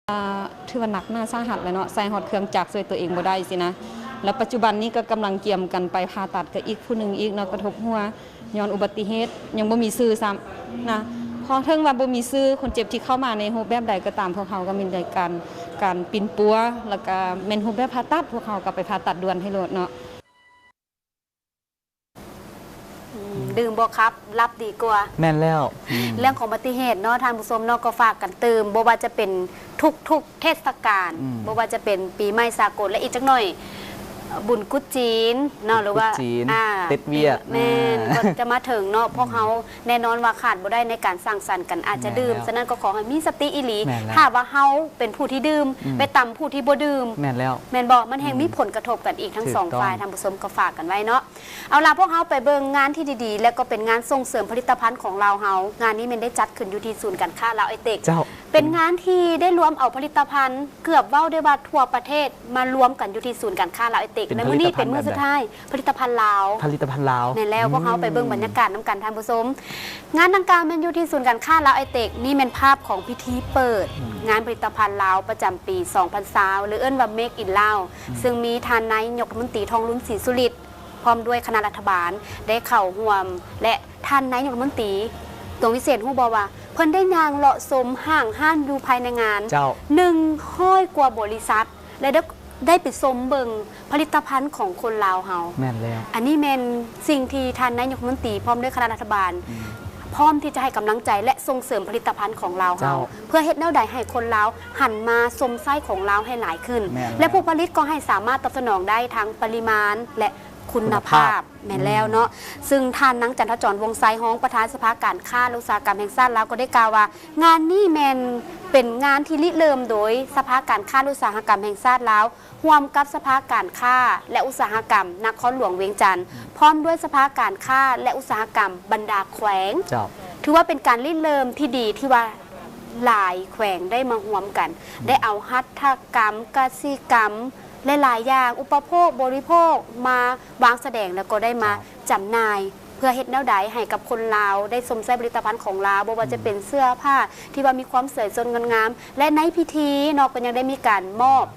ອ່າ ຖືວ່າໜັກໜ້າສາຫັດແຫຼະເນາະ, ໃສ່ຮອດເຄື່ອງຈັກ ຊ່ວຍຕົວເອງບໍ່ໄດ້ຊີ້ນະ. ແລ້ວປັດຈຸບັນນີ້ກໍກຳລັງກຽມກັນໄປຜ່າຕັດກັບອີກຜູ້ໜຶ່ງອີກເນາະ, ກະທົບຫົວຍ້ອນອຸບັດຕິເຫດ, ຍັງບໍ່ມີຊື່ຊ້ຳນະ. ເພາະເຖິງວ່າບໍ່ມີຊື່, ຄົນເຈັບທີ່ເຂົ້າມາໃນຮູບແບບໃດກໍຕາມ, ພວກເຮົາກໍມີແຕ່ການ ການປິ່ນປົວ ແລ້ວກໍແມ່ນຮູບແບບຜ່າຕັດ, ພວກເຮົາກໍໄປຜ່າຕັດດ່ວນໃຫ້ໂລດເນາະ. ອືມ ດື່ມບໍ່ຂັບ ຫຼັບດີກວ່າ. ແມ່ນແລ້ວ. ອືມ ເລື່ອງຂອງອຸບັດຕິເຫດເນາະ ທ່ານຜູ້ຊົມເນາະ, ກໍຝາກກັນຕື່ມ, ບໍ່ວ່າຈະເປັນທຸກໆເທດສະການ, ອືມ ບໍ່ວ່າຈະເປັນປີໃໝ່ສາກົນ ແລະ ອີກຈັກໜ່ອຍ ບຸນກຸດຈີນເນາະ, ຫຼືວ່າ ບຸນກຸດຈີນ ອ່າ ເຕັດວຽດ ແມ່ນ ອ່າ ກໍຈະມາເຖິງເນາະ. ອືມ ພວກເຮົາແນ່ນອນວ່າຂາດບໍ່ໄດ້ໃນການສັງສັນກັນ ອາດຈະດື່ມ. ແມ່ນແລ້ວ. ສະນັ້ນກໍຂໍໃຫ້ມີສະຕິອີ່ຫຼີ. ແມ່ນແລ້ວ. ຖ້າວ່າເຮົາເປັນຜູ້ທີ່ດື່ມ ອືມ ໄປຕຳຜູ້ທີ່ບໍ່ດື່ມ ແມ່ນແລ້ວ. ແມ່ນບໍ່? ມັນແຮ່ງ ອືມ ມີຜົນກະທົບກັນອີກທັງສອງຝ່າຍ. ຖືກຕ້ອງ. ທ່ານຜູ້ຊົມກໍຝາກກັນໄວ້ເນາະ. ເອົາລະ ພວກເຮົາໄປເບິ່ງງານທີ່ດີໆ ແລະ ກໍເປັນງານສົ່ງເສີມຜະລິດຕະພັນຂອງລາວເຮົາ. ງານນີ້ແມ່ນໄດ້ຈັດຂຶ້ນຢູ່ທີ່ສູນການຄ້າລາວໄອເຕັກ. ເຈົ້າ. ເປັນງານທີ່ໄດ້ລວມເອົາຜະລິດຕະພັນເກືອບເວົ້າໄດ້ວ່າທົ່ວປະເທດມາລວມກັນຢູ່ທີ່ສູນການຄ້າລາວໄອເຕັກ. ແລະ ມື້ນີ້ເປັນມື້ສຸດທ້າຍ ຜະລິດຕະພັນລາວ. ຜະລິດຕະພັນລາວ. ແມ່ນແລ້ວ. ອືມ ພວກເຮົາໄປເບິ່ງບັນຍາກາດນຳກັນ ທ່ານຜູ້ຊົມ. ງານດັ່ງກ່າວແມ່ນຢູ່ທີ່ສູນການຄ້າລາວໄອເຕັກ. ນີ້ແມ່ນພາບຂອງພິທີເປີດ ອືມ ງານຜະລິດຕະພັນລາວປະຈຳປີສອງພັນຊາວ ຫຼື ເອີ້ນວ່າ Make in Lao ອືມ ຊຶ່ງມີທ່ານນາຍົກລັດຖະມົນຕີ ທອງລຸນ ສີສຸລິດ ພ້ອມດ້ວຍຄະນະລັດຖະບານໄດ້ເຂົ້າຮ່ວມ ແລະ ທ່ານນາຍົກລັດຖະມົນຕີ ດວງວິເສດ ຮູ້ບໍ່ວ່າເພິ່ນໄດ້ຍ່າງເລາະຊົມຫ້າງຮ້ານຢູ່ພາຍໃນງານ ເຈົ້າ ໜຶ່ງຮ້ອຍກວ່າບໍລິສັດ ແລະ ໄດ້ ໄດ້ໄປຊົມເບິ່ງຜະລິດຕະພັນຂອງຄົນລາວເຮົາ. ແມ່ນແລ້ວ. ອັນນີ້ແມ່ນສິ່ງທີ່ທ່ານນາຍົກລັດຖະມົນຕີ ພ້ອມດ້ວຍຄະນະລັດຖະບານ ອືມ ພ້ອມທີ່ຈະໃຫ້ກຳລັງໃຈ ແລະ ສົ່ງເສີມຜະລິດຕະພັນຂອງລາວເຮົາ ເຈົ້າ ເພື່ອເຮັດແນວໃດໃຫ້ຄົນລາວຫັນມາຊົມໃຊ້ຂອງລາວໃຫ້ຫຼາຍຂຶ້ນ. ແມ່ນແລ້ວ. ແລະ ຜູ້ຜະລິດກໍໃຫ້ສາມາດຕອບສະໜອງໄດ້ທັງປະລິມານ ແລະ ຄຸນນະພາບ. ຄຸນນະພາບ. ແມ່ນແລ້ວເນາະ. ອືມ ຊຶ່ງທ່ານ ນາງ ຈັນທະຈອນ ວົງໄຊ ຮອງປະທານສະພາການຄ້າ ແລະ ອຸດສາຫະກຳແຫ່ງຊາດລາວ ກໍໄດ້ກ່າວວ່າ ງານນີ້ແມ່ນເປັນງານທີ່ລິເລີ່ມໂດຍສະພາການຄ້າ ແລະ ອຸດສາຫະກຳແຫ່ງຊາດລາວ ຮ່ວມກັບສະພາການຄ້າ ແລະ ອຸດສາຫະກຳນະຄອນຫຼວງວຽງຈັນ ພ້ອມດ້ວຍສະພາການຄ້າ ແລະ ອຸດສາຫະກຳບັນດາແຂວງ. ເຈົ້າ. ຖືວ່າເປັນການລິເລີ່ມທີ່ດີ ທີ່ວ່າຫຼາຍແຂວງໄດ້ມາຮ່ວມກັນ ອືມ ໄດ້ເອົາຫັດຖະກຳ, ກະສິກຳ ຫຼາຍໆຢ່າງ ອຸປະໂພກບໍລິໂພກ ມາວາງສະແດງ ແລ້ວກໍໄດ້ມາ ເຈົ້າ ຈຳໜ່າຍ ເພື່ອເຮັດແນວໃດໃຫ້ກັບຄົນລາວໄດ້ຊົມໃຊ້ຜະລິດຕະພັນຂອງລາວ, ບໍ່ວ່າຈະເປັນ ອືມ ເສື້ອຜ້າທີ່ວ່າມີຄວາມສວຍສົດງົດງາມ ແລະ ໃນພິທີເນາະ ກໍຍັງໄດ້ມີການມອບ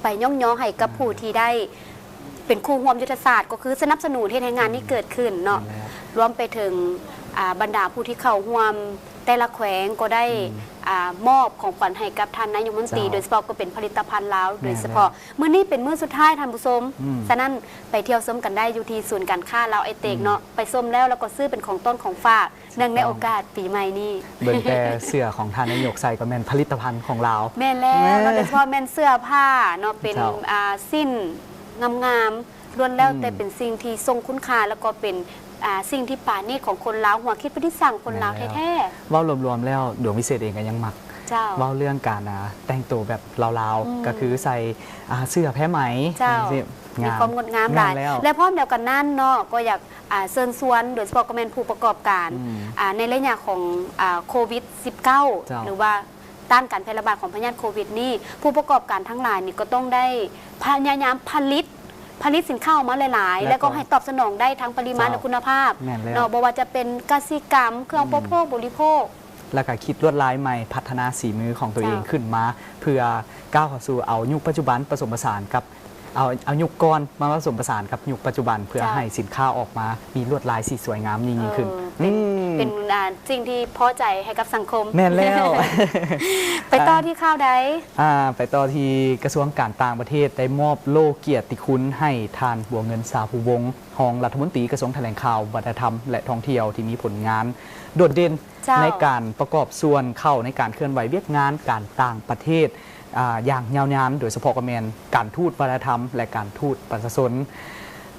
ໃບຍ້ອງຍໍໃຫ້ກັບ ອືມ ຜູ້ທີ່ໄດ້ເປັນຄູ່ຮ່ວມຍຸດທະສາດ ກໍຄືສະໜັບສະໜູນເຮັດໃຫ້ງານນີ້ເກີດຂຶ້ນເນາະ. ແມ່ນແລ້ວ. ລວມໄປເຖິງ ອ່າ ບັນດາຜູ້ທີ່ເຂົ້າຮ່ວມແຕ່ລະແຂວງກໍໄດ້ ອືມ ອ່າ ມອບຂອງຂວັນໃຫ້ກັບທ່ານນາຍົກລັດຖະມົນຕີ ເຈົ້າ ໂດຍສະເພາະກໍເປັນຜະລິດຕະພັນລາວ ແມ່ນແລ້ວ ໂດຍສະເພາະ. ມື້ນີ້ເປັນມື້ສຸດທ້າຍ ທ່ານຜູ້ຊົມ. ອືມ ສະນັ້ນ ໄປທ່ຽວຊົມກັນໄດ້ຢູ່ທີ່ສູນການຄ້າລາວໄອເຕັກເນາະ. ອືມ ໄປຊົມແລ້ວ ແລ້ວກໍຊື້ເປັນຂອງຕ້ອນຂອງຝາກ ເນື່ອງໃນໂອກາດປີໃໝ່ນີ້. ຖືກຕ້ອງ. ເບິ່ງແຕ່ເສື້ອຂອງທ່ານນາຍົກໃສ່ກໍແມ່ນຜະລິດຕະພັນຂອງລາວ. ແມ່ນແລ້ວເນາະ. ແມ່ນ ໂດຍສະເພາະແມ່ນເສື້ອຜ້າເນາະ ເປັນ ເຈົ້າ ອ່າ ສິ້ນງາມໆ ລ້ວນແລ້ວແຕ່ ອືມ ເປັນສິ່ງທີ່ຊົງຄຸນຄ່າ ແລ້ວກໍເປັນ ອ່າ ສິ່ງທີ່ປານີດຂອງຄົນລາວ ຫົວຄິດປະດິດສ້າງຄົນລາວ ແມ່ນແລ້ວ ແທ້ໆ. ເວົ້າລວມໆແລ້ວ ດວງວິເສດເອງກໍຍັງມັກ ເຈົ້າ ເວົ້າເລື່ອງການ ອ່າ ແຕ່ງໂຕແບບລາວໆ ອືມ ກໍຄືໃສ່ ອ່າ ເສື້ອ ຜ້າໄໝ ເຈົ້າ ຈັ່ງຊີ້ ມີ ງາມ ຄວາມງົດງາມຫຼາຍ. ແມ່ນແລ້ວ. ແລະ ພ້ອມດຽວກັນນັ້ນເນາະ ກໍຢາກ ອ່າ ເຊີນຊວນ ໂດຍສະເພາະກໍແມ່ນຜູ້ປະກອບການ ອືມ ອ່າ ໃນໄລຍະຂອງ ອ່າ ໂຄວິດສິບເກົ້າ ເຈົ້າ ຫຼືວ່າ ຕ້ານການແຜ່ລະບາດຂອງພະຍາດໂຄວິດນີ້ ຜູ້ປະກອບການທັງຫຼາຍນີ້ກໍຕ້ອງໄດ້ພະຍາຍາມຜະລິດ ຜະລິດສິນຄ້າອອກມາຫຼາຍໆ ແລ້ວກໍ ແລ້ວກໍໃຫ້ຕອບສະໜອງໄດ້ທັງປະລິມານ ເຈົ້າ ແລະ ຄຸນນະພາບ ແມ່ນແລ້ວ ເນາະ ບໍ່ວ່າຈະເປັນກະສິກຳ ເຄື່ອງ ອືມ ອຸປະໂພກບໍລິໂພກ ແລ້ວກໍຄິດລວດລາຍໃໝ່ ພັດທະນາສີມືຂອງຕົວເອງ ເຈົ້າ ຂຶ້ນມາ ເພື່ອກ້າວເຂົ້າສູ່ເອົາຍຸກປັດຈຸບັນປະສົມປະສານກັບ ເອົາ ເອົາຍຸກກ່ອນມາປະສົມປະສານກັບຍຸກປັດຈຸບັນ ເພື່ອ ເຈົ້າ ໃຫ້ສິນຄ້າອອກມາມີລວດລາຍທີ່ສວຍງາມຍິ່ງໆຂຶ້ນ. ເອີ ເປັນ ອືມ ເປັນ ອ່າ ສິ່ງທີ່ພໍໃຈໃຫ້ກັບສັງຄົມ. ແມ່ນແລ້ວ. ໄປຕໍ່ ອ່າ ທີ່ຂ່າວໃດ? ອ່າ ໄປຕໍ່ທີ່ກະຊວງການຕ່າງປະເທດ ໄດ້ມອບໂລ່ກຽດຕິຄຸນໃຫ້ທ່ານ ບົວເງິນ ຊາພູວົງ ຮອງລັດຖະມົນຕີກະຊວງຖະແຫຼງຂ່າວ ວັດທະນະທຳ ແລະ ທ່ອງທ່ຽວ ທີ່ມີຜົນງານໂດດເດັ່ນ ເຈົ້າ ໃນການປະກອບສ່ວນເຂົ້າໃນການເຄື່ອນໄຫວວຽກງານການຕ່າງປະເທດ ອ່າ ຢ່າງຍາວນານ ໂດຍສະເພາະກໍແມ່ນການທູດວັດທະນະທຳ ແລະ ການທູດປະຊາຊົນ.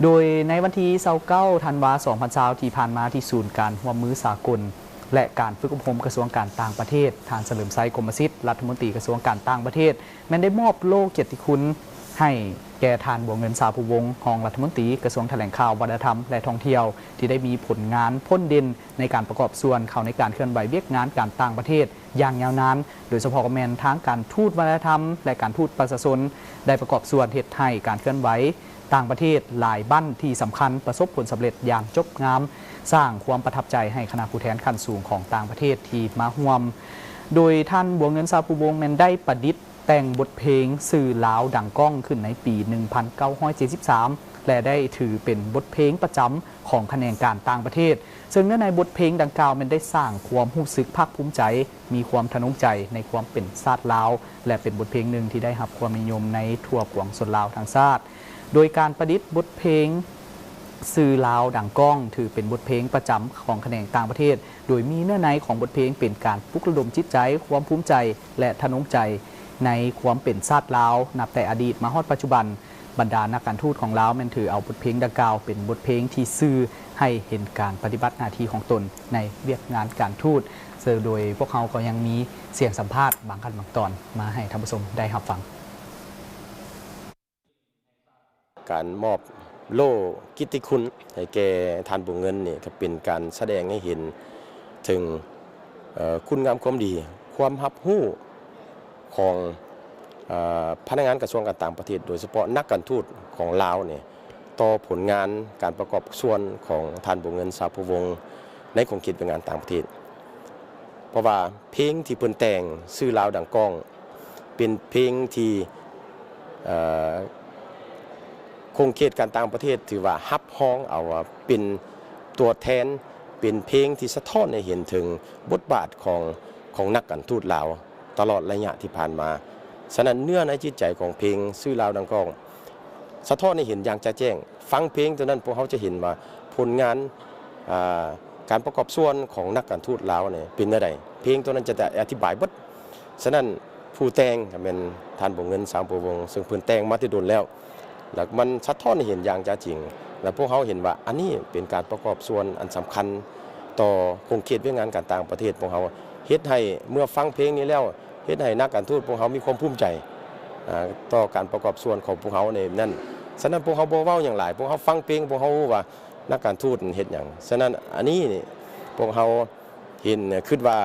ໂດຍໃນວັນທີຊາວເກົ້າ ທັນວາ ສອງພັນຊາວ ທີ່ຜ່ານມາ ທີ່ສູນການຮ່ວມມືສາກົນ ແລະ ການຝຶກອົບຮົມກະຊວງການຕ່າງປະເທດ, ທ່ານ ສະເຫຼີມໄຊ ກົມມະສິດ ລັດຖະມົນຕີກະຊວງການຕ່າງປະເທດ ແມ່ນໄດ້ມອບໂລ່ກຽດຕິຄຸນໃຫ້ແກ່ທ່ານ ບົວເງິນ ຊາພູວົງ ຮອງລັດຖະມົນຕີກະຊວງຖະແຫຼງຂ່າວ ວັດທະນະທຳ ແລະ ທ່ອງທ່ຽວ ທີ່ໄດ້ມີຜົນງານພົ້ນເດັ່ນ ໃນການປະກອບສ່ວນເຂົ້າໃນການເຄື່ອນໄຫວວຽກງານການຕ່າງປະເທດຢ່າງຍາວນານ, ໂດຍສະເພາະກໍແມ່ນທາງການທູດວັດທະນະທຳ ແລະ ການທູດປະຊາຊົນ ໄດ້ປະກອບສ່ວນເຮັດໃຫ້ການເຄື່ອນໄຫວຕ່າງປະເທດຫຼາຍບັ້ນທີ່ສຳຄັນປະສົບຜົນສຳເລັດຢ່າງຈົບງາມ, ສ້າງຄວາມປະທັບໃຈໃຫ້ຄະນະຜູ້ແທນຂັ້ນສູງຂອງຕ່າງປະເທດທີ່ມາຮ່ວມ ໂດຍທ່ານ ບົວເງິນ ຊາພູວົງ ແມ່ນໄດ້ປະດິດແຕ່ງບົດເພງຊື່ລາວດັງກ້ອງຂຶ້ນໃນປີໜຶ່ງພັນເກົ້າຮ້ອຍເຈັດສິບສາມ ແລະ ໄດ້ຖືເປັນບົດເພງປະຈຳຂອງຂະແໜງການຕ່າງປະເທດ, ເຊິ່ງເນື້ອໃນບົດເພງດັ່ງກ່າວແມ່ນໄດ້ສ້າງຄວາມຮູ້ສຶກພາກພູມໃຈ, ມີຄວາມທະນົງໃຈໃນຄວາມເປັນຊາດລາວ ແລະ ເປັນບົດເພງໜຶ່ງທີ່ໄດ້ຮັບຄວາມນິຍົມໃນທົ່ວປວງຊົນລາວທັງຊາດ. ໂດຍການປະດິດບົດເພງຊື່ລາວດັງກ້ອງ ຖືເປັນບົດເພງປະຈຳຂອງຂະແໜງຕ່າງປະເທດ, ໂດຍມີເນື້ອໃນຂອງບົດເພງເປັນການປຸກລະດົມຈິດໃຈ, ຄວາມພູມໃຈ ແລະ ທະນົງໃຈໃນຄວາມເປັນຊາດລາວ. ນັບແຕ່ອະດີດມາຮອດປັດຈຸບັນ, ບັນດານັກການທູດຂອງລາວແມ່ນຖືເອົາບົດເພງດັ່ງກ່າວເປັນບົດເພງທີ່ສື່ໃຫ້ເຫັນການປະຕິບັດໜ້າທີ່ຂອງຕົນໃນວຽກງານການທູດ, ເຊິ່ງໂດຍພວກເຮົາກໍຍັງມີສຽງສຳພາດບາງຂັ້ນບາງຕອນມາໃຫ້ທ່ານຜູ້ຊົມໄດ້ຮັບຟັງ. ການມອບໂລ່ກິດຕິຄຸນໃຫ້ແກ່ທ່ານບົວເງິນນີ້ ກໍເປັນການສະແດງໃຫ້ເຫັນເຖິງ ເອີ ຄຸນງາມຄວາມດີ, ຄວາມຮັບຮູ້ຂອງ ເອີ ພະນັກງານກະຊວງການຕ່າງປະເທດ, ໂດຍສະເພາະນັກການທູດຂອງລາວນີ້ ຕໍ່ຜົນງານການປະກອບສ່ວນຂອງທ່ານບົວເງິນ ຊາພູວົງ ໃນຂົງເຂດວຽກງານຕ່າງປະເທດ. ເພາະວ່າເພງທີ່ເພິ່ນແຕ່ງຊື່ລາວດັງກ້ອງ ເປັນເພງທີ່ ເອີ ຂົງເຂດການຕ່າງປະເທດຖືວ່າຮັບຮອງເອົາວ່າເປັນຕົວແທນ, ເປັນເພງທີ່ສະທ້ອນໃຫ້ເຫັນເຖິງບົດບາດຂອງ ຂອງນັກການທູດລາວຕະຫຼອດໄລຍະທີ່ຜ່ານມາ. ສະນັ້ນ ເນື້ອໃນຈິດໃຈຂອງເພງຊື່ລາວດັງກ້ອງ ສະທ້ອນໃຫ້ເຫັນຢ່າງຈະແຈ້ງ. ຟັງເພງຕົວນັ້ນ ພວກເຮົາຈະເຫັນວ່າຜົນງານ ອ່າ ການປະກອບສ່ວນຂອງນັກການທູດລາວນີ້ເປັນແນວໃດ, ເພງຕົວນັ້ນຈະອະທິບາຍເບິດ. ສະນັ້ນ ຜູ້ແຕ່ງກໍແມ່ນທ່ານບົວເງິນ ຊາພູວົງ ເຊິ່ງເພິ່ນແຕ່ງມາແຕ່ດົນແລ້ວ ແລ້ວມັນສະທ້ອນໃຫ້ເຫັນຢ່າງຈະຈິງ ແລະ ພວກເຮົາເຫັນວ່າອັນນີ້ເປັນການປະກອບສ່ວນອັນສຳຄັນຕໍ່ຂົງເຂດວຽກງານການຕ່າງປະເທດພວກເຮົາ, ເຮັດໃຫ້ເມື່ອຟັງເພງນີ້ແລ້ວ ເຮັດໃຫ້ນັກການທູດພວກເຮົາມີຄວາມພູມໃຈ ອ່າ ຕໍ່ການປະກອບສ່ວນຂອງພວກເຮົາໃນນັ້ນ. ສະນັ້ນ ພວກເຮົາບໍ່ເວົ້າຫຍັງຫຼາຍ, ພວກເຮົາຟັງເພງ ພວກເຮົາຮູ້ວ່ານັກການທູດເຮັດຫຍັງ. ສະນັ້ນ ອັນນີ້ນີ້ ພວກເຮົາເຫັນ ຄຶດວ່າ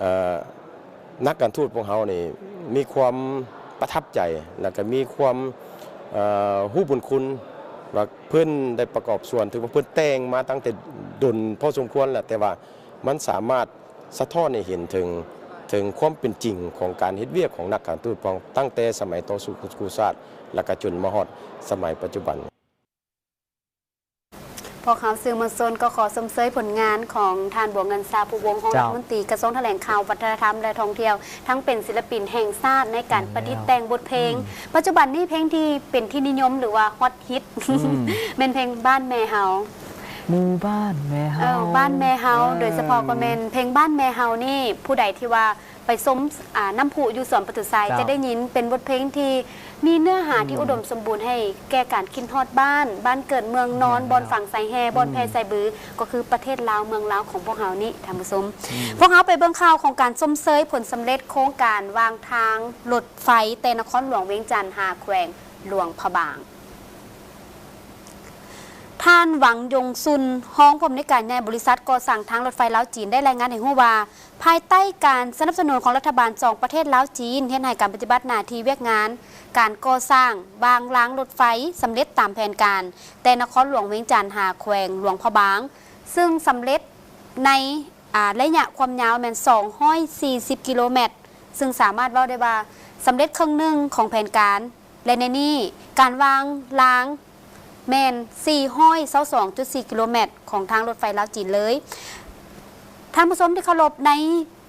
ເອີ ນັກການທູດພວກເຮົານີ້ມີຄວາມປະທັບໃຈ ແລ້ວກໍມີຄວາມ ເອີ ຮູ້ບຸນຄຸນ ວ່າເພິ່ນໄດ້ປະກອບສ່ວນ, ຖືວ່າເພິ່ນແຕ່ງມາຕັ້ງແຕ່ດົນພໍສົມຄວນແລ້ວ, ແຕ່ວ່າມັນສາມາດ ສະທ້ອນໃຫ້ເຫັນເຖິງ ເຖິງຄວາມເປັນຈິງຂອງການເຮັດວຽກຂອງນັກການທູດພວກເຮົາ ຕັ້ງແຕ່ສະໄໝຕໍ່ສູ້ຄູ່ຊາດ ແລ້ວກະຈົນມາຮອດສະໄໝປັດຈຸບັນ. ພວກເຮົາສື່ມວນຊົນກໍຂໍຊົມເຊີຍຜົນງານຂອງທ່ານ ບົວເງິນ ຊາພູວົງ ຮອງ ເຈົ້າ ລັດຖະມົນຕີກະຊວງຖະແຫຼງຂ່າວ, ວັດທະນະທຳ ແລະ ທ່ອງທ່ຽວ, ທັງເປັນສິນລະປິນແຫ່ງຊາດໃນການປະດິດແຕ່ງບົດເພງ. ແມ່ນແລ້ວ. ອືມ. ປັດຈຸບັນນີ້ເພງທີ່ເປັນທີ່ນິຍົມ ຫຼືວ່າຮອດ ຮິດ ອືມ ແມ່ນເພງບ້ານແມ່ເຮົາ ໝູ່ບ້ານແມ່ເຮົາ ເອີ ບ້ານແມ່ເຮົາ ເອີ ໂດຍສະເພາະກໍແມ່ນເພງບ້ານແມ່ເຮົານີ້ ຜູ້ໃດທີ່ວ່າໄປຊົມ ອ່າ ນ້ຳພຸຢູ່ສວນປະຕູໄຊ ເຈົ້າ ຈະໄດ້ຍິນເປັນບົດເພງທີ່ມີເນື້ອຫາທີ່ ອືມ ອຸດົມສົມບູນ ໃຫ້ແກ່ການຄິດຮອດບ້ານ, ບ້ານເກີດເມືອງນອນ, ແມ່ນແລ້ວ ບ່ອນຝັງສາຍແຫ່, ອືມ ບ່ອນແຜ່ສາຍບື, ກໍຄືປະເທດລາວ ເມືອງລາວຂອງພວກເຮົານີ້ ທ່ານຜູ້ຊົມ. ອືມ ພວກເຮົາໄປເບິ່ງຂ່າວຂອງການຊົມເຊີຍຜົນສຳເລັດໂຄງການວາງທາງລົດ ໄຟແຕ່ນະຄອນຫຼວງວຽງຈັນຫາແຂວງຫຼວງພະບາງ. ທ່ານ ຫວັງ ຢົງຊຸນ ຮອງຜູ້ອຳນວຍການໃຫຍ່ບໍລິສັດກໍ່ສ້າງທາງລົດໄຟລາວຈີນ ໄດ້ລາຍງານໃຫ້ຮູ້ວ່າ ພາຍໃຕ້ການສະໜັບສະໜູນຂອງລັດຖະບານສອງປະເທດລາວ-ຈີນ ເຮັດໃຫ້ການປະຕິບັດໜ້າທີ່ວຽກງານການກໍ່ສ້າງວາງລາງລົດໄຟສຳເລັດຕາມແຜນການ ແຕ່ນະຄອນຫຼວງວຽງຈັນຫາແຂວງຫຼວງພະບາງ ເຊິ່ງສຳເລັດໃນ ອາ ໄລຍະຄວາມຍາວແມ່ນສອງຮ້ອຍສີ່ສິບກິໂລແມັດ ເຊິ່ງສາມາດເວົ້າໄດ້ວ່າສຳເລັດເຄິ່ງໜຶ່ງຂອງແຜນການ ແລະ ໃນນີ້ການວາງລາງແມ່ນສີ່ຮ້ອຍຊາວສອງຈຸດສີ່ກິໂລແມັດຂອງທາງລົດໄຟລາວຈີນເລີຍ. ທ່ານຜູ້ຊົມທີ່ເຄົາລົບ, ໃນ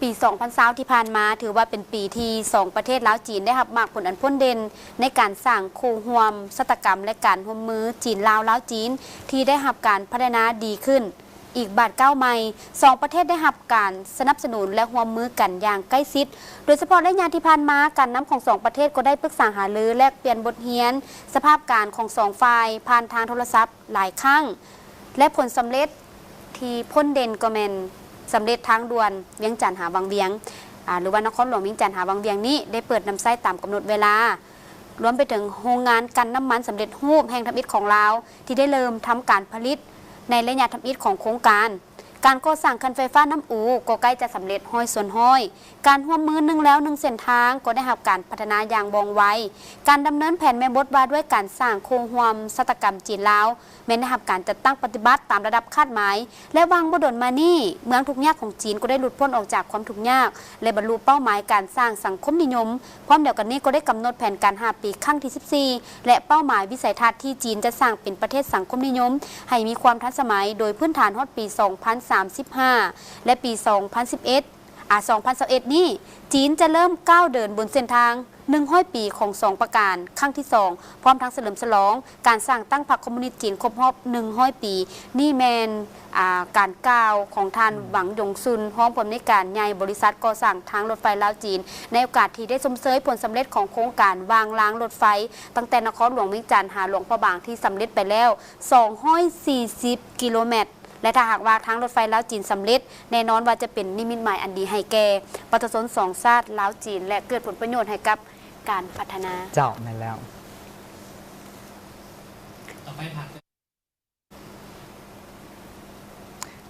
ປີສອງພັນຊາວທີ່ຜ່ານມາ ຖືວ່າເປັນປີທີ່ສອງປະເທດລາວຈີນໄດ້ຮັບໝາກຜົນອັນພົ້ນເດັ່ນໃນການສ້າງຄູ່ຮ່ວມຊະຕາກຳ ແລະ ການຮ່ວມມືຈີນລາວ ລາວຈີນ ທີ່ໄດ້ຮັບການພັດທະນາດີຂຶ້ນ. ອີກບາດກ້າວໃໝ່, ສອງປະເທດໄດ້ຮັບການສະໜັບສະໜູນ ແລະ ຮ່ວມມືກັນຢ່າງໃກ້ຊິດ. ໂດຍສະເພາະໄລຍະທີ່ຜ່ານມາ, ການນຳຂອງສອງປະເທດກໍໄດ້ປຶກສາຫາລື ແລກປ່ຽນບົດຮຽນສະພາບການຂອງສອງຝ່າຍຜ່ານທາງໂທລະສັບຫຼາຍຄັ້ງ ແລະ ຜົນສຳເລັດທີ່ພົ້ນເດັ່ນກໍແມ່ນສຳເລັດທາງດ່ວນວຽງຈັນຫາວັງວຽງ ອາ ຫຼືວ່ານະຄອນຫຼວງວຽງຈັນຫາວັງວຽງນີ້ ໄດ້ເປີດນຳໃຊ້ຕາມກຳນົດເວລາ. ລວມໄປເຖິງໂຮງງານກັ່ນນ້ຳມັນສຳເລັດຮູບແຫ່ງທຳອິດຂອງລາວ ທີ່ໄດ້ເລີ່ມທຳການຜະລິດໃນໄລຍະທຳອິດຂອງໂຄງການ. ການກໍ່ສ້າງເຂື່ອນໄຟຟ້ານ້ຳອູກໍໃກ້ຈະສຳເລັດຮ້ອຍສ່ວນຮ້ອຍ. ການຮ່ວມມືໜຶ່ງແລວໜຶ່ງເສັ້ນທາງກໍໄດ້ຮັບການພັດທະນາຢ່າງວ່ອງໄວ. ການດຳເນີນແຜນແມ່ບົດວ່າດ້ວຍການສ້າງໂຄຮ່ວມຊາຕາກຳຈີນລາວ ແມ່ນໄດ້ຮັບການຈັດຕັ້ງປະຕິບັດຕາມລະດັບຄາດໝາຍ ແລະ ຫວ່າງບໍ່ດົນມານີ້ ເມືອງທຸກຍາກຂອງຈີນກໍໄດ້ຫຼຸດພົ້ນອອກຈາກຄວາມທຸກຍາກ ແລະ ບັນລຸເປົ້າໝາຍການສ້າງສັງຄົມນິຍົມ. ພ້ອມດຽວກັນນີ້ກໍໄດ້ກຳນົດແຜນການຫ້າປີຄັ້ງທີສິບສີ່ ແລະ ເປົ້າໝາຍວິໄສທັດທີ່ຈີນຈະສ້າງເປັນປະເທດສັງຄົມນິຍົມໃຫ້ມີຄວາມທັນສະໄໝໂດຍພື້ນຖານຮອດປີສອງພັນສາມສິບຫ້າ ແລະ ປີສອງພັນສິບເອັດ ອາ ສອງພັນຊາວເອັດນີ້ ຈີນຈະເລີ່ມກ້າວເດີນບົນເສັ້ນທາງໜຶ່ງຮ້ອຍປີຂອງສອງປະການຄັ້ງທີສອງ ພ້ອມທັງສະເຫຼີມສະຫຼອງການສ້າງຕັ້ງພັກຄອມມູນິດຈີນຄົບຮອບໜຶ່ງຮ້ອຍປີ. ນີ້ແມ່ນ ອາ ການກ່າວຂອງທ່ານ ຫວັງຢົງຊຸນ ຮອງຜູ້ອຳນວຍການໃຫຍ່ບໍລິສັດກໍ່ສ້າງທາງລົດໄຟລາວຈີນ ໃນໂອກາດທີ່ໄດ້ຊົມເຊີຍຜົນສຳເລັດຂອງໂຄງການວາງລາງລົດໄຟ ຕັ້ງແຕ່ນະຄອນຫຼວງວຽງຈັນຫາຫຼວງພະບາງທີ່ສຳເລັດໄປແລ້ວສອງຮ້ອຍສີ່ສິບກິໂລແມັດ ແລະ ຖ້າຫາກວ່າທາງລົດໄຟລາວຈີນສຳເລັດ ແນ່ນອນວ່າຈະເປັນນິມິດໝາຍອັນດີໃຫ້ແກ່ປະຊາຊົນສອງຊາດລາວຈີນ ແລະ ເກີດຜົນປະໂຫຍດໃຫ້ກັບການພັດທະນາ. ເຈົ້າ, ແມ່ນແລ້ວ.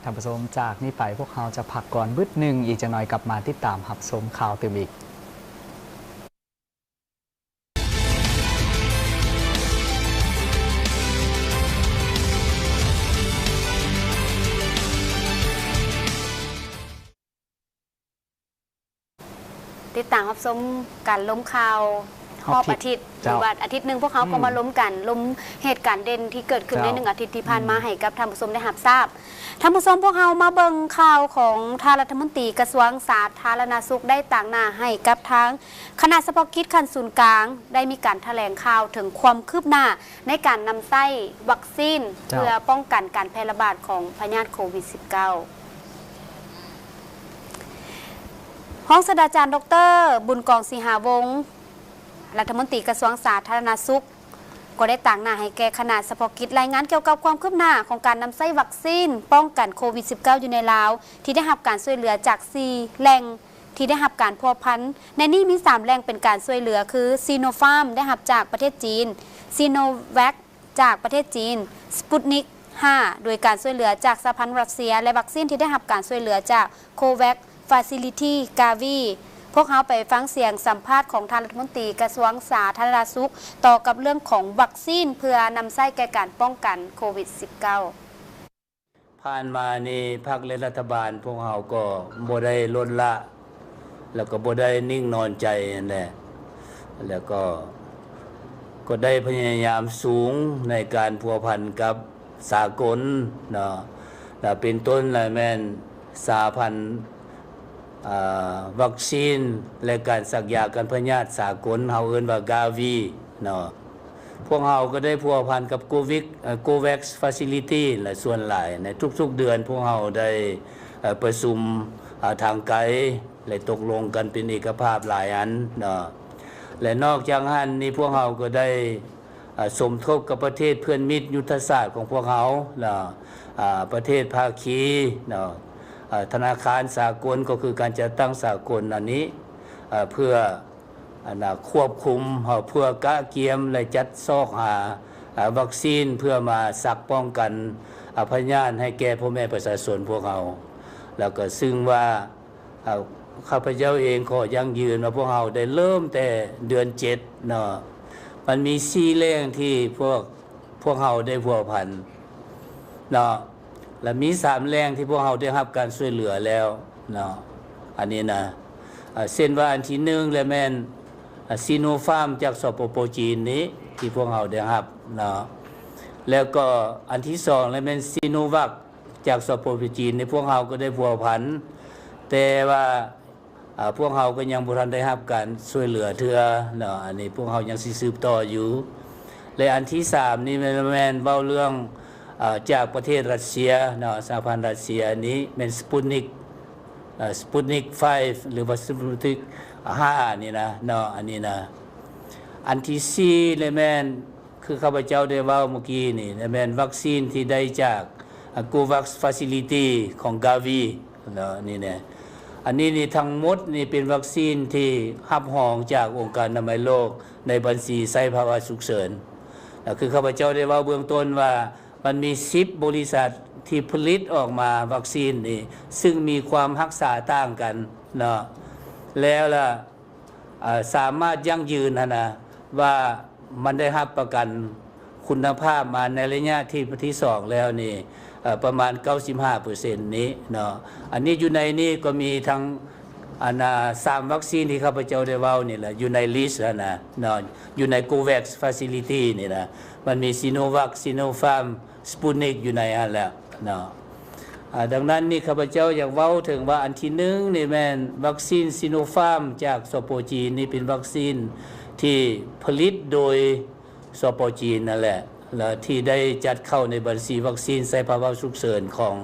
ທ່ານຜູ້ຊົມ, ຈາກນີ້ໄປພວກເຮົາຈະພັກກ່ອນບຶດໜຶ່ງ, ອີກຈັກໜ່ອຍກັບມາຕິດຕາມຮັບຊົມຂ່າວຕື່ມອີກ. ຕິດຕາມຮັບຊົມການລົມຂ່າວຮອບອາທິດ ເຈົ້າ ຫຼືວ່າອາທິດໜຶ່ງພວກເຮົາກໍມາລົມກັນ ລົມເຫດການເດັ່ນທີ່ເກີດຂຶ້ນໃນໜຶ່ງອາທິດທີ່ຜ່ານມາໃຫ້ກັບທ່ານຜູ້ຊົມໄດ້ຮັບຊາບ. ທ່ານຜູ້ຊົມ, ພວກເຮົາມາເບິ່ງຂ່າວຂອງທ່ານລັດຖະມົນຕີກະຊວງສາທາລະນະສຸກ ໄດ້ຕາງໜ້າໃຫ້ກັບທາງຄະນະສະເພາະກິດຂັ້ນສູນກາງ ໄດ້ມີການຖະແຫຼງຂ່າວເຖິງຄວາມຄືບໜ້າໃນການນຳໃຊ້ວັກຊີນ ເຈົ້າ ເພື່ອປ້ອງກັນການແຜ່ລະບາດຂອງພະຍາດໂຄວິດສິບເກົ້າ. ຮອງສາດສະດາຈານ ດຣ ບຸນກອງ ສີຫາວົງ ລັດຖະມົນຕີກະຊວງສາທາລະນະສຸກ ກໍໄດ້ຕາງໜ້າໃຫ້ແກ່ຄະນະສະເພາະກິດລາຍງານກ່ຽວກັບຄວາມຄືບໜ້າຂອງການນຳໃຊ້ວັກຊີນປ້ອງກັນໂຄວິດສິບເກົ້າ ຢູ່ໃນລາວ ທີ່ໄດ້ຮັບການຊ່ວຍເຫຼືອຈາກສີ່ແຫຼ່ງທີ່ໄດ້ຮັບການພົວພັນ. ໃນນີ້ມີສາມແຫຼ່ງເປັນການຊ່ວຍເຫຼືອຄື ຊີໂນຟາມ ໄດ້ຮັບຈາກປະເທດຈີນ, ຊີໂນແວັກ ຈາກປະເທດຈີນ, ສະປຸດນິກຫ້າ ໂດຍການຊ່ວຍເຫຼືອຈາກສະຫະພັນຣັດເຊຍ ແລະ ວັກຊີນທີ່ໄດ້ຮັບການຊ່ວຍເຫຼືອຈາກ ໂຄແວັກ ຟາຊິລິຕີ ກາວີ. ພວກເຮົາໄປຟັງສຽງສຳພາດຂອງທ່ານລັດຖະມົນຕີກະຊວງສາທາລະນະສຸກ ຕໍ່ກັບເລື່ອງຂອງວັກຊີນເພື່ອນຳໃຊ້ແກ່ການປ້ອງກັນໂຄວິດສິບເກົ້າ. ຜ່ານມານີ້ ພັກ ແລະ ລັດຖະບານພວກເຮົາກໍບໍ່ໄດ້ລົດລະ ແລ້ວກໍບໍ່ໄດ້ນິ່ງນອນໃຈຫັ້ນແຫຼະ ແລ້ວກໍ ກໍໄດ້ພະຍາຍາມສູງໃນການພົວພັນກັບສາກົນເນາະ ແລະ ເປັນຕົ້ນລະແມ່ນສະຫະພັນ ອາ ວັກຊີນ ແລະ ການສັກຢາກັນພະຍາດສາກົນ ເຮົາເອີ້ນວ່າ ກາວີ ເນາະ. ພວກເຮົາກໍໄດ້ພົວພັນກັບໂກວິກ ເອີ ໂກແວັກ ຟາຊິລິຕີ ແລະ ສ່ວນຫຼາຍໃນທຸກໆເດືອນ ພວກເຮົາໄດ້ ເອີ ປະຊຸມ ອາ ທາງໄກ ແລະ ຕົກລົງກັນເປັນເອກະພາບຫຼາຍອັນເນາະ ແລະ ນອກຈາກຫັ້ນນີ້ ພວກເຮົາກໍໄດ້ ອາ ສົມທົບກັບປະເທດເພື່ອນມິດຍຸດທະສາດຂອງພວກເຮົາ ແລະ ອາ ປະເທດພາຄີເນາະ ອາ ທະນາຄານສາກົນ ກໍຄືການຈັດຕັ້ງສາກົນອັນນີ້ ອາ ເພື່ອ ອັນນ່າ ຄວບຄຸມ ເພື່ອກະກຽມ ແລະ ຈັດຊອກຫາ ອາ ວັກຊີນ ເພື່ອມາສັກປ້ອງກັນ ອາ ພະຍາດໃຫ້ແກ່ພໍ່ແມ່ປະຊາຊົນພວກເຮົາ ແລ້ວກໍຊຶ່ງວ່າ ອາ ຂ້າພະເຈົ້າເອງຂໍຢັ້ງຢືນວ່າພວກເຮົາໄດ້ເລີ່ມແຕ່ເດືອນເຈັດເນາະ ມັນມີສີ່ແຫຼ່ງທີ່ພວກ ພວກເຮົາໄດ້ພົວພັນເນາະ ແລະ ມີສາມແຫຼ່ງທີ່ພວກເຮົາໄດ້ຮັບການຊ່ວຍເຫຼືອແລ້ວເນາະ ອັນນີ້ນະ ອາ ເຊັ່ນວ່າອັນທີໜຶ່ງລະແມ່ນ ອາ ຊີໂນຟາມ ຈາກ ສປປ ຈີນນີ້ ທີ່ພວກເຮົາໄດ້ຮັບເນາະ ແລ້ວກໍອັນທີສອງລະແມ່ນ ຊີໂນວັກ ຈາກ ສປປ ຈີນນີ້ ພວກເຮົາກໍໄດ້ພົວພັນ ແຕ່ວ່າ ອາ ພວກເຮົາກໍຍັງບໍ່ທັນໄດ້ຮັບການຊ່ວຍເຫຼືອເທື່ອເນາະ ອັນນີ້ພວກເຮົາຍັງຊິສືບຕໍ່ຢູ່ ແລະ ອັນທີສາມນີ້ແມ່ນ ແມ່ນເວົ້າເລື່ອງ ອາ ຈາກປະເທດຣັດເຊຍເນາະ ສະຫະພັນຣັດເຊຍນີ້ແມ່ນ ສະປຸດນິກ ເອີ ສະປຸດນິກໄຟ ຫຼືວ່າ ສະປຸດນິກຫ້ານີ້ນະເນາະ ອັນນີ້ນະ ອັນທີສີ່ລະແມ່ນ ຄືຂ້າພະເຈົ້າໄດ້ເວົ້າເມື່ອກີ້ນີ້ ແມ່ນວັກຊີນທີ່ໄດ້ຈາກ ອາ ໂກວັກ ຟາຊິລິຕີ ຂອງກາວີເນາະ ນີ້ແນ່ ອັນນີ້ນີ້ທັງໝົດນີ້ເປັນວັກຊີນທີ່ຮັບຮອງຈາກອົງການອະນາໄມໂລກໃນບັນຊີໃຊ້ພາວະສຸກເສີນ ແລະ ຄືຂ້າພະເຈົ້າໄດ້ເວົ້າເບື້ອງຕົ້ນວ່າ ມັນມີສິບບໍລິສັດ ທີ່ຜະລິດອອກມາວັກຊີນນີ້ ຊຶ່ງມີຄວາມຮັກສາຕ່າງກັນເນາະ ແລ້ວລະ ເອີ່ ສາມາດຢັ້ງຢືນຫັ້ນນະ ວ່າມັນໄດ້ຮັບປະກັນຄຸນນະພາບມາໃນໄລຍະທີ ທີສອງແລ້ວນີ້ ເອີ່ ປະມານເກົ້າສິບຫ້າເປີເຊັນນີ້ເນາະ. ອັນນີ້ຢູ່ໃນນີ້ກໍມີທັງ ອັນນາ ສາມວັກຊີນທີ່ຂ້າພະເຈົ້າໄດ້ເວົ້ານີ້ແຫຼະ ຢູ່ໃນລິສຫັ້ນນະເນາະ ຢູ່ໃນ COVAX Facility ນີ້ນະ ມັນມີ Sinovac, Sinopharm, Sputnik ຢູ່ໃນຫັ້ນແຫຼະເນາະ. ອາ ດັ່ງນັ້ນນີ້ ຂ້າພະເຈົ້າຢາກເວົ້າເຖິງວ່າ ອັນທີໜຶ່ງນີ້ແມ່ນວັກຊີນ Sinopharm ຈາກ ສປ ຈີນ ນີ້ເປັນວັກຊີນທີ່ຜະລິດໂດຍ ສປ ຈີນ ນັ້ນແຫຼະ ແລະ ທີ່ໄດ້ຈັດເຂົ້າໃນບັນຊີວັກຊີນໃຊ້ພາວະສຸກເສີນຂອງ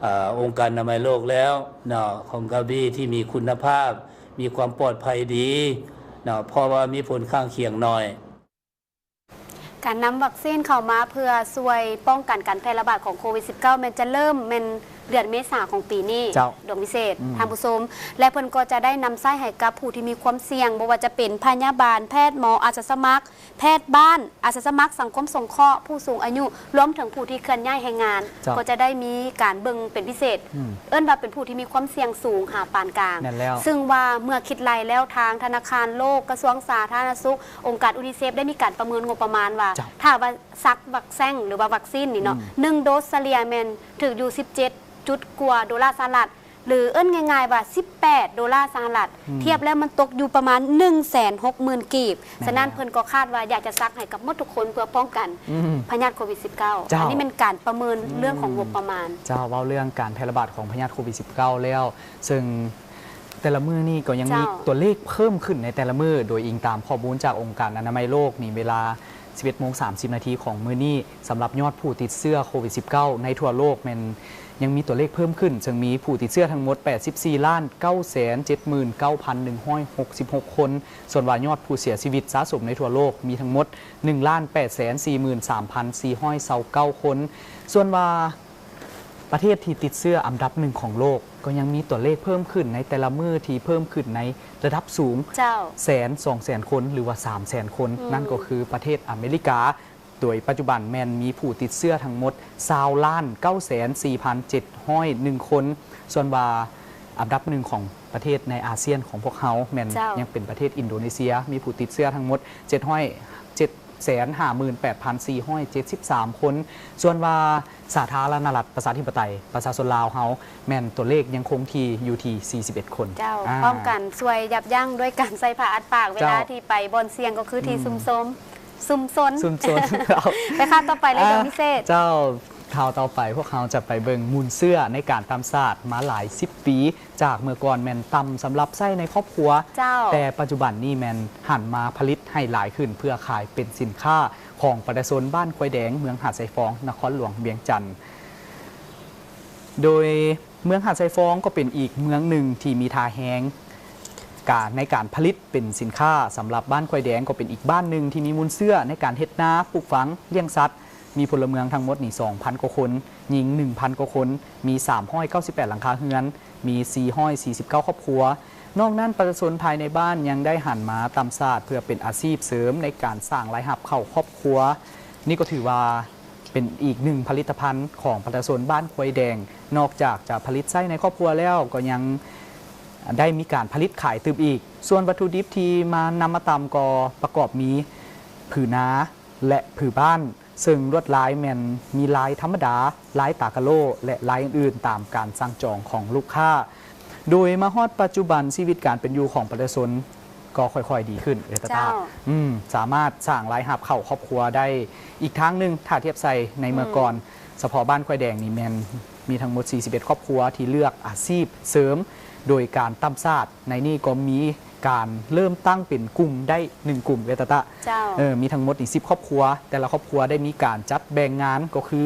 ອາ ອົງການອະນາໄມໂລກແລ້ວເນາະ ຂອງ Gavi ທີ່ມີຄຸນນະພາບ ມີຄວາມປອດໄພດີເນາະ ເພາະວ່າມີຜົນຂ້າງຄຽງໜ້ອຍ. ການນຳວັກຊີນເຂົ້າມາເພື່ອຊ່ວຍປ້ອງກັນການແຜ່ລະບາດຂອງໂຄວິດສິບເກົ້າ ແມ່ນຈະເລີ່ມແມ່ນເດືອນເມສາຂອງປີນີ້ ເຈົ້າ ດວງວິເສດ ອືມ ທ່ານຜູ້ຊົມ ແລະ ເພິ່ນກໍຈະໄດ້ນຳໃຊ້ໃຫ້ກັບຜູ້ທີ່ມີຄວາມສ່ຽງ ບໍ່ວ່າຈະເປັນພະຍາບານ, ແພດໝໍ, ອາສາສະໝັກ, ແພດບ້ານ, ອາສາສະໝັກສັງຄົມສົງເຄາະ, ຜູ້ສູງອາຍຸ, ລວມເຖິງຜູ້ທີ່ເຄື່ອນຍ້າຍແຮງງານ ເຈົ້າ ກໍຈະໄດ້ມີການເບິ່ງເປັນພິເສດ ອືມ ເອີ້ນວ່າເປັນຜູ້ທີ່ມີຄວາມສ່ຽງສູງຫາປານກາງ ແມ່ນແລ້ວ ຊຶ່ງວ່າເມື່ອຄິດໄລ່ແລ້ວ ທາງທະນາຄານໂລກ, ກະຊວງສາທາລະນະສຸກ, ອົງການ UNICEF ໄດ້ມີການປະເມີນງົບປະມານວ່າ ເຈົ້າ ຖ້າວ່າສັກວັກແຊງ ຫຼືວ່າວັກຊີນນີ້ເນາະ ອືມ ໜຶ່ງໂດສສະເລ່ຍແມ່ນຖືກຢູ່ສິບເຈັດຈຸດກວ່າໂດລາສະຫະລັດ ຫຼື ເອີ້ນງ່າຍໆວ່າສິບແປດໂດລາສະຫະລັດ ອືມ ທຽບແລ້ວມັນຕົກຢູ່ປະມານໜຶ່ງແສນຫົກໝື່ນກີບ. ແມ່ນແລ້ວ ສະນັ້ນເພິ່ນກໍຄາດວ່າຢາກຈະສັກໃຫ້ກັບໝົດທຸກຄົນເພື່ອປ້ອງກັນ ອືມ ພະຍາດໂຄວິດສິບເກົ້າ. ເຈົ້າ ອັນນີ້ແມ່ນການປະເມີນເລື່ອງຂອງ ອືມ ງົບປະມານ. ເຈົ້າ ເວົ້າເລື່ອງການແຜ່ລະບາດຂອງພະຍາດໂຄວິດສິບເກົ້າແລ້ວ ເຊິ່ງແຕ່ລະມື້ນີ້ກໍຍັງມີ ເຈົ້າ ຕົວເລກເພີ່ມຂຶ້ນໃນແຕ່ລະມື້ ໂດຍອີງຕາມຂໍ້ມູນຈາກອົງການອະນາໄມໂລກນີ້ ເວລາ ສິບເອັດໂມງສາມສິບນາທີຂອງມື້ນີ້ ສຳລັບຍອດຜູ້ຕິດເຊື້ອໂຄວິດສິບເກົ້າໃນທົ່ວໂລກແມ່ນຍັງມີຕົວເລກເພີ່ມຂຶ້ນ ເຊິ່ງມີຜູ້ຕິດເຊື້ອທັງໝົດແປດສິບສີ່ລ້ານເກົ້າແສນເຈັດໝື່ນເກົ້າພັນໜຶ່ງຮ້ອຍຫົກສິບຫົກຄົນ, ສ່ວນວ່າຍອດຜູ້ເສຍຊີວິດສະສົມໃນທົ່ວໂລກມີທັງໝົດໜຶ່ງລ້ານແປດແສນສີ່ໝື່ນສາມພັນສີ່ຮ້ອຍຊາວເກົ້າຄົນ. ສ່ວນວ່າ ປະເທດທີ່ຕິດເຊື້ອອັນດັບໜຶ່ງຂອງໂລກ ກໍຍັງມີຕົວເລກເພີ່ມຂຶ້ນໃນແຕ່ລະມື້ທີ່ເພີ່ມຂຶ້ນໃນລະດັບສູງ ເຈົ້າ ແສນ ສອງແສນຄົນ ຫຼືວ່າສາມແສນຄົນ ອືມ ນັ້ນກໍຄືປະເທດອາເມລິກາ ໂດຍປັດຈຸບັນແມ່ນມີຜູ້ຕິດເຊື້ອທັງໝົດຊາວລ້ານເກົ້າແສນສີ່ພັນເຈັດຮ້ອຍໜຶ່ງຄົນ. ສ່ວນວ່າອັນດັບໜຶ່ງຂອງປະເທດໃນອາຊຽນຂອງພວກເຮົາແມ່ນ ເຈົ້າ ຍັງເປັນປະເທດອິນໂດເນເຊຍ ມີຜູ້ຕິດເຊື້ອທັງໝົດເຈັດຮ້ອຍ ເຈັດ ແສນຫ້າໝື່ນແປດພັນສີ່ຮ້ອຍເຈັດສິບສາມຄົນ. ສ່ວນວ່າສາທາລະນະລັດປະຊາທິປະໄຕປະຊາຊົນລາວເຮົາ ແມ່ນຕົວເລກຍັງຄົງທີ່ຢູ່ທີ່ສີ່ສິບເອັດຄົນ. ເຈົ້າ ອ່າ ພ້ອມກັນຊ່ວຍຢັບຢັ້ງດ້ວຍການໃສ່ຜ້າອັດປາກ ເວລາ ເຈົ້າ ທີ່ໄປບ່ອນສ່ຽງ ກໍຄືທີ່ ອືມ ຊຸມຊົມ ຊຸມຊົນ ຊຸມຊົນ. ໄປຂ່າວຕໍ່ໄປເລີຍ ອ່າ ດວງວິເສດ. ເຈົ້າ ຂ່າວຕໍ່ໄປພວກເຮົາຈະໄປເບິ່ງມູນເຊື້ອໃນການຕ່ຳສາດມາຫຼາຍສິບປີ. ຈາກເມື່ອກ່ອນແມ່ນຕ່ຳສຳລັບໃຊ້ໃນຄອບຄົວ ເຈົ້າ ແຕ່ປັດຈຸບັນນີ້ແມ່ນຫັນມາຜະລິດໃຫ້ຫຼາຍຂຶ້ນ ເພື່ອຂາຍເປັນສິນຄ້າຂອງປະຊາຊົນບ້ານຄວາຍແດງ ເມືອງຫາດຊາຍຟອງ ນະຄອນຫຼວງວຽງຈັນ. ໂດຍເມືອງຫາດຊາຍຟອງກໍເປັນອີກເມືອງໜຶ່ງທີ່ມີທ່າແຮງການ ໃນການຜະລິດເປັນສິນຄ້າ. ສຳລັບບ້ານຄວາຍແດງກໍເປັນອີກບ້ານໜຶ່ງທີ່ມີມູນເຊື້ອໃນການເຮັດນາ, ປູກຝັງ, ລ້ຽງສັດ, ມີພົນລະເມືອງທັງໝົດນີ້ສອງພັນກວ່າຄົນ, ຍິງໜຶ່ງພັນກວ່າຄົນ, ມີສາມຮ້ອຍເກົ້າສິບແປດຫຼັງຄາເຮືອນ, ມີສີ່ຮ້ອຍສີ່ສິບເກົ້າຄອບຄົວ. ນອກນັ້ນ ປະຊາຊົນພາຍໃນບ້ານຍັງໄດ້ຫັນມາຕ່ຳສາດເພື່ອເປັນອາຊີບເສີມໃນການສ້າງລາຍຮັບເຂົ້າຄອບຄົວ. ນີ້ກໍຖືວ່າເປັນອີກໜຶ່ງຜະລິດຕະພັນຂອງປະຊາຊົນບ້ານຄວາຍແດງ. ນອກຈາກຈະຜະລິດໃຊ້ໃນຄອບຄົວແລ້ວ ກໍຍັງໄດ້ມີການຜະລິດຂາຍຕື່ມອີກ. ສ່ວນວັດຖຸດິບທີ່ມາ ນຳມາຕ່ຳກໍປະກອບມີຜືນາ ແລະ ຜືບ້ານ, ເຊິ່ງລວດລາຍແມ່ນມີລາຍທຳມະດາ, ລາຍຕາກະໂລ່ ແລະ ລາຍອື່ນໆ ຕາມການສັ່ງຈອງຂອງລູກຄ້າ. ໂດຍມາຮອດປັດຈຸບັນ ຊີວິດການເປັນຢູ່ຂອງປະຊາຊົນກໍຄ່ອຍໆດີຂຶ້ນ ເອື້ອຍຕາຕາ ເຈົ້າ ອືມ ສາມາດສ້າງລາຍຮັບເຂົ້າຄອບຄົວໄດ້ອີກທາງໜຶ່ງ ຖ້າທຽບໃສ່ໃນເມື່ອກ່ອນ. ອືມ ສະເພາະບ້ານຄວາຍແດງນີ້ແມ່ນມີທັງໝົດສີ່ສິບເອັດຄອບຄົວທີ່ເລືອກອາຊີບເສີມໂດຍການຕ່ຳສາດ. ໃນນີ້ກໍມີ ການເລີ່ມຕັ້ງເປັນກຸ່ມໄດ້ໜຶ່ງກຸ່ມ ເອື້ອຍຕາຕາ ເຈົ້າ ເອີ ມີທັງໝົດນີ້ສິບຄອບຄົວ, ແຕ່ລະຄອບຄົວໄດ້ມີການຈັດແບ່ງງານ ກໍຄື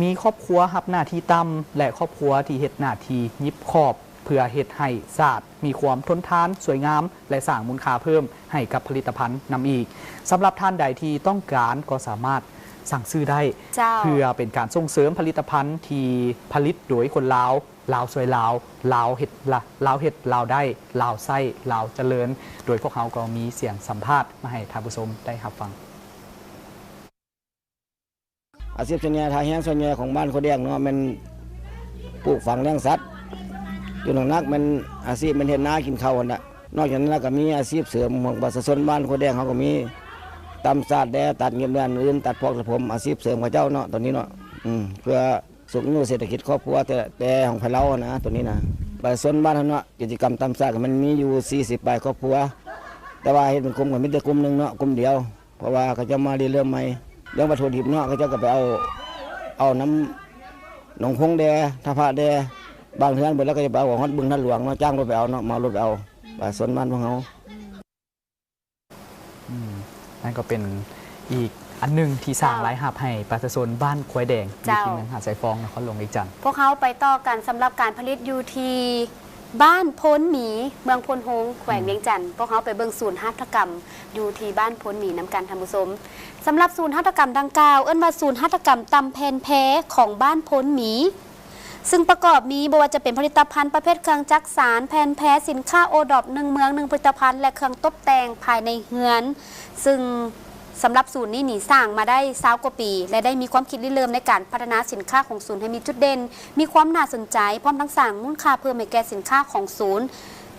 ມີຄອບຄົວຮັບໜ້າທີ່ຕ່ຳ ແລະ ຄອບຄົວທີ່ເຮັດໜ້າທີ່ຫຍິບຂອບ ເພື່ອເຮັດໃຫ້ສາດມີຄວາມທົນທານ, ສວຍງາມ ແລະ ສ້າງມູນຄ່າເພີ່ມໃຫ້ກັບຜະລິດຕະພັນນຳອີກ. ສຳລັບທ່ານໃດທີ່ຕ້ອງການກໍສາມາດສັ່ງຊື້ໄດ້ ເຈົ້າ ເພື່ອເປັນການສົ່ງເສີມຜະລິດຕະພັນທີ່ຜະລິດໂດຍຄົນລາວ. ລາວຊ່ວຍລາວ, ລາວເຮັດລະ, ລາວເຮັດລາວໄດ້, ລາວໃຊ້ລາວຈະເລີນ. ໂດຍພວກເຮົາກໍມີສຽງສຳພາດມາໃຫ້ທ່ານຜູ້ຊົມໄດ້ຮັບຟັງ. ອາຊີບສ່ວນໃຫຍ່ ທ່າແຮງສ່ວນໃຫຍ່ຂອງບ້ານໂຄແດງເນາະ ແມ່ນປູກຝັງລ້ຽງສັດ. ສ່ວນໜັກໆແມ່ນອາຊີບແມ່ນເຮັດນາກິນເຂົ້າຫັ້ນລະ. ນອກຈາກນັ້ນລະກໍມີອາຊີບເສີມຂອງປະຊາຊົນບ້ານໂຄແດງເຮົາກໍມີ ຕຳສາດແດ່ ຕັດງຽບແດ່ ອັນອື່ນ ຕັດພອກຕັດຜົມ ອາຊີບເສີມເຂົາເຈົ້າເນາະ ຕອນນີ້ເນາະ ອືມ ເພື່ອຊຸກຍູ້ເສດຖະກິດຄອບຄົວ ແຕ່ ແຕ່ຂອງໃຜລາວຫັ້ນນະ ໂຕນີ້ນະ. ປະຊາຊົນບ້ານເຮົາເນາະ ກິດຈະກຳຕຳສາດກໍແມ່ນມີຢູ່ສີ່ສິບປາຍຄອບຄົວ ແຕ່ວ່າເຮັດເປັນກຸ່ມກໍມີແຕ່ກຸ່ມໜຶ່ງເນາະ ກຸ່ມດຽວ ເພາະວ່າເຂົາເຈົ້າມາລິເລີ່ມໃໝ່. ເລື່ອງວັດຖຸດິບເນາະ ເຂົາເຈົ້າກໍໄປເອົາ ເອົານຳໜອງຄົງແດ່ ທ່າພະແດ່ ບາງເຮືອນເບິດແລ້ວກໍຈະໄປເອົາຮອດບຶງທາດຫຼວງເນາະ ຈ້າງລົດໄປເອົາເນາະ ເໝົາລົດໄປເອົາ ປະຊາຊົນບ້ານພວກເຮົາ. ອືມ ນັ້ນກໍເປັນອີກອັນໜຶ່ງທີ່ສ້າງ ເຈົ້າ ລາຍຮັບໃຫ້ປະຊາຊົນບ້ານຄວາຍແດງ ຢູ່ ເຈົ້າ ທີ່ເມືອງຫາດຊາຍຟອງ ນະຄອນຫຼວງວຽງຈັນ. ພວກເຮົາໄປຕໍ່ກັນ ສຳລັບການຜະລິດຢູ່ທີ່ບ້ານໂພນໝີ ເມືອງໂພນໂຮງ ແຂວງ ອືມ ວຽງຈັນ. ພວກເຮົາໄປເບິ່ງສູນຫັດຖະກຳຢູ່ທີ່ບ້ານໂພນໝີນຳກັນ ທ່ານຜູ້ຊົມ. ສຳລັບສູນຫັດຖະກຳດັ່ງກ່າວ ເອີ້ນວ່າສູນຫັດຖະກຳຕຳແຜ່ນແພຂອງບ້ານໂພນໝີ ຊຶ່ງປະກອບມີ ບໍ່ວ່າຈະເປັນຜະລິດຕະພັນປະເພດເຄື່ອງຈັກສານ, ແຜ່ນແພ, ສິນຄ້າໂອດອບໜຶ່ງເມືອງໜຶ່ງຜະລິດຕະພັນ ແລະ ເຄື່ອງຕົບແຕ່ງພາຍໃນເຮືອນ. ຊຶ່ງສຳລັບສູນນີ້ນີ້ ສ້າງມາໄດ້ຊາວກວ່າປີ ແລະ ໄດ້ມີຄວາມຄິດລິເລີ່ມໃນການພັດທະນາສິນຄ້າຂອງສູນໃຫ້ມີຈຸດເດັ່ນ, ມີຄວາມໜ້າສົນໃຈ, ພ້ອມທັງສ້າງມູນຄ່າເພີ່ມໃຫ້ແກ່ສິນຄ້າຂອງສູນ.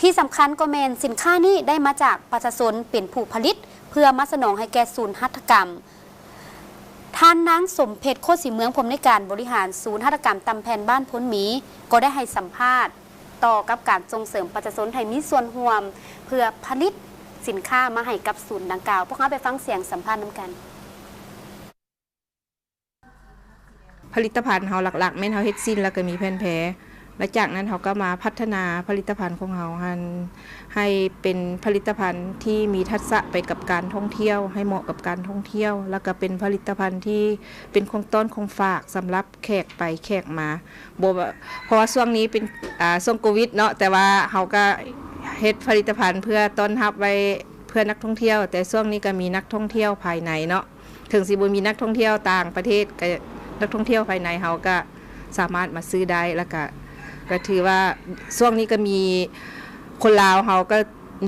ທີ່ສຳຄັນກໍແມ່ນສິນຄ້ານີ້ໄດ້ມາຈາກປະຊາຊົນເປັນຜູ້ຜະລິດ ເພື່ອມາສະໜອງໃຫ້ແກ່ສູນຫັດຖະກຳ. ທ່ານນາງ ສົມເພັດ ໂຄດສີເມືອງ ຜູ້ອຳນວຍການບໍລິຫານສູນຫັດຖະກຳຕຳແຜ່ນບ້ານໂພນໝີ ກໍໄດ້ໃຫ້ສຳພາດຕໍ່ກັບການສົ່ງເສີມປະຊາຊົນໃຫ້ມີສ່ວນຮ່ວມ ເພື່ອຜະລິດສິນຄ້າມາໃຫ້ກັບສູນດັ່ງກ່າວ. ພວກເຮົາໄປຟັງສຽງສຳພາດນຳກັນ. ຜະລິດຕະພັນເຮົາຫຼັກໆ ແມ່ນເຮົາເຮັດສິ້ນ ແລ້ວກໍມີແຜ່ນແພ. ແລ້ວຈາກນັ້ນເຮົາກໍມາພັດທະນາຜະລິດຕະພັນຂອງເຮົາຫັ້ນ ໃຫ້ເປັນຜະລິດຕະພັນທີ່ມີທັກສະໄປກັບການທ່ອງທ່ຽວ ໃຫ້ເໝາະກັບການທ່ອງທ່ຽວ ແລ້ວກໍເປັນຜະລິດຕະພັນທີ່ເປັນຂອງຕ້ອນຂອງຝາກສຳລັບແຂກໄປແຂກມາ. ບໍ່ວ່າ ເພາະວ່າຊ່ວງນີ້ເປັນ ອ່າ ຊ່ວງໂຄວິດເນາະ ແຕ່ວ່າເຮົາກໍເຮັດຜະລິດຕະພັນເພື່ອຕ້ອນຮັບໄວ້ເພື່ອນັກທ່ອງທ່ຽວ, ແຕ່ຊ່ວງນີ້ກໍມີນັກທ່ອງທ່ຽວພາຍໃນເນາະ. ເຖິງຊິບໍ່ມີນັກທ່ອງທ່ຽວຕ່າງປະເທດ ກໍນັກທ່ອງທ່ຽວພາຍໃນເຮົາກໍສາມາດມາຊື້ໄດ້ ແລ້ວກໍ ກໍຖືວ່າຊ່ວງນີ້ກໍມີຄົນລາວເຮົາກໍ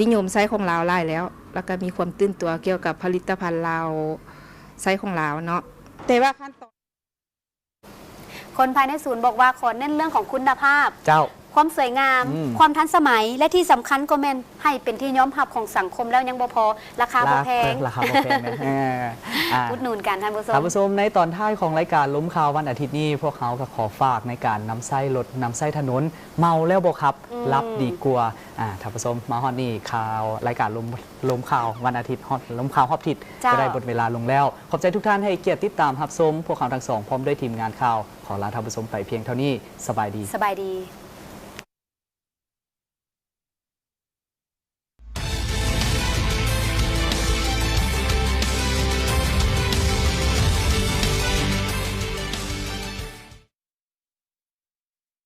ນິຍົມໃຊ້ຂອງລາວຫຼາຍແລ້ວ ແລ້ວກໍມີຄວາມຕື່ນຕົວກ່ຽວກັບຜະລິດຕະພັນລາວ ໃຊ້ຂອງລາວເນາະ. ແຕ່ວ່າຂັ້ນຕອນ ຄົນພາຍໃນສູນບອກວ່າ ຂໍເນັ້ນເລື່ອງຂອງຄຸນນະພາບ ເຈົ້າ ຄວາມສວຍງາມ ອືມ ຄວາມທັນສະໄໝ ແລະ ທີ່ສຳຄັນກໍແມ່ນໃຫ້ເປັນທີ່ຍອມຮັບຂອງສັງຄົມແລ້ວຍັງບໍ່ພໍ ລາຄາບໍ່ແພງ ລາ ເອີ ລາຄາບໍ່ແພງນະ ເອີ ອ່າ ອຸດໜູນກັນທ່ານຜູ້ຊົມ. ທ່ານຜູ້ຊົມ ໃນຕອນທ້າຍຂອງລາຍການລົມຂ່າວວັນອາທິດນີ້ ພວກເຮົາກໍຂໍຝາກໃນການນຳໃຊ້ລົດ ນຳໃຊ້ຖະໜົນ ເມົາແລ້ວບໍ່ຂັບ ອືມ ຫຼັບດີກວ່າ. ອ່າ ທ່ານຜູ້ຊົມ ມາຮອດນີ້ ຂ່າວ ລາຍການລົມ ລົມຂ່າວວັນອາທິດ ຮອດ ລົມຂ່າວຮອບທິດ ເຈົ້າ ກໍໄດ້ໝົດເວລາລົງແລ້ວ. ຂອບໃຈທຸກທ່ານໃຫ້ກຽດຕິດຕາມຮັບຊົມ. ພວກເຮົາທັງສອງ ພ້ອມດ້ວຍທີມງານຂ່າວ ຂໍລາທ່ານຜູ້ຊົມໄປພຽງເທົ່ານີ້. ສະບາຍດີ. ສະບາຍດີ.